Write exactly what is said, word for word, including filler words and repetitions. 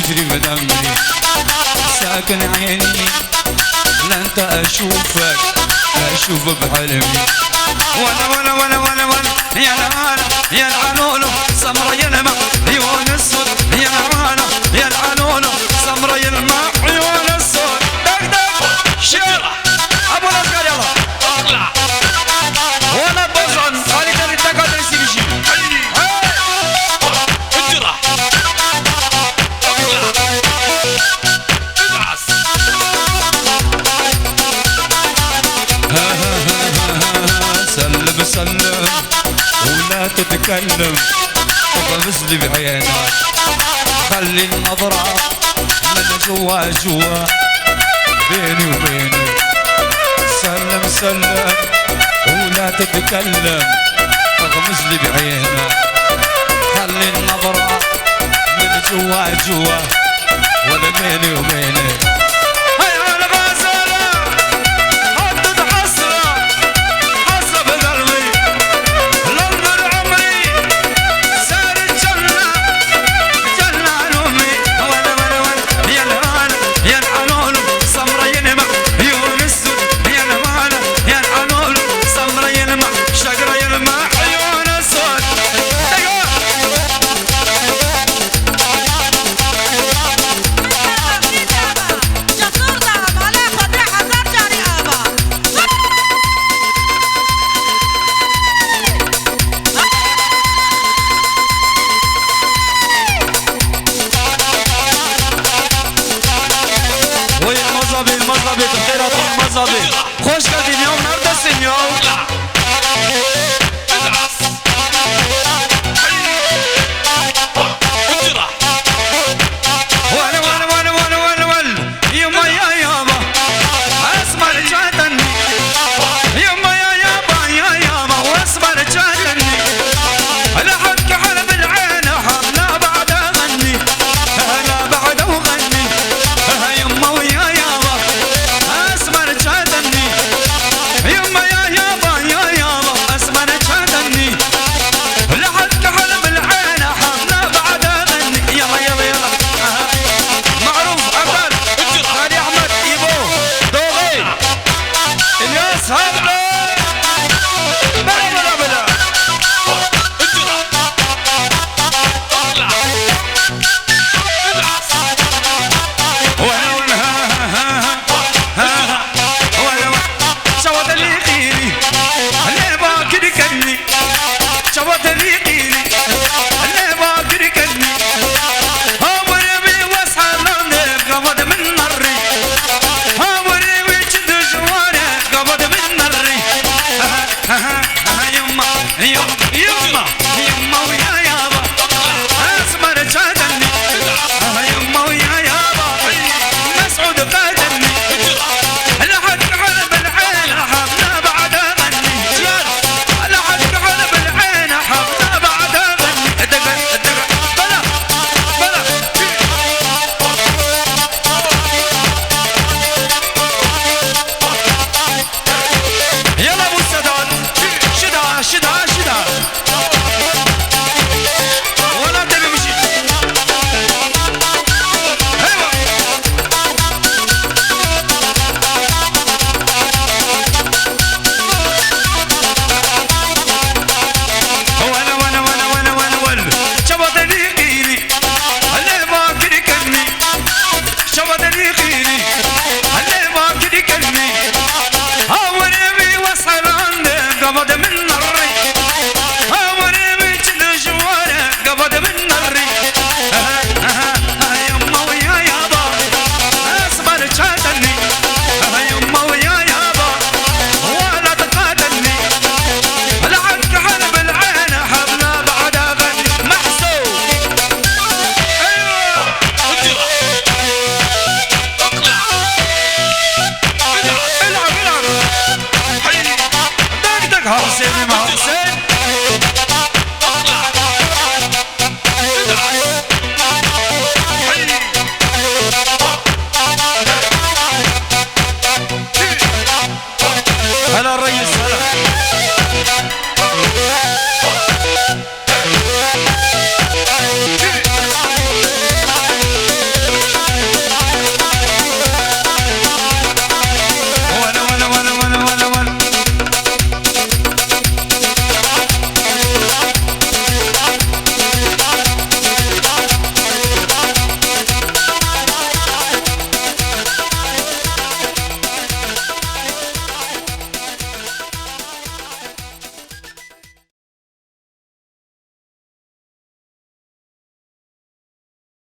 تجري بدمي، ساكن عيني، لا انت اشوفك، اشوف بحلمي. ولا، ولا، ولا، ولا، ولا، يا العالم، يا العلولو، سمرة يلمع عيون السود، يا العالم، يا العلولو، سمرة يلمع عيون السود. دق، دق، شيرة. ابو الاشقر، يلا. اطلع. هون بزعن، خالي تاني تقعد تسيب شي. اجرا. اطلع. ابعث. سلم، سلم، ولا تتكلم، وغمز لي بعينك، خلي النظرة من جوا جوا، بيني وبينك. سلم، سلم، ولا تتكلم، اغمز لي بعينك، خلي النظرة من جوا جوا، ولا بيني وبينك. هاي على غزالة، حطت حسرة، حسرة بقلبي، لنظر عمري، صار الجنة، جنة علومي. ولا، ولا، ولا، يا الهان، يا الحنون، سمرة ينمع، عيون السود، يا الهان، يا الحنون، سمرة ينمع، شقرة ينمع، عيون السود. دقيقة. وي مزابي، مزابي، بخير هاتون مزابي.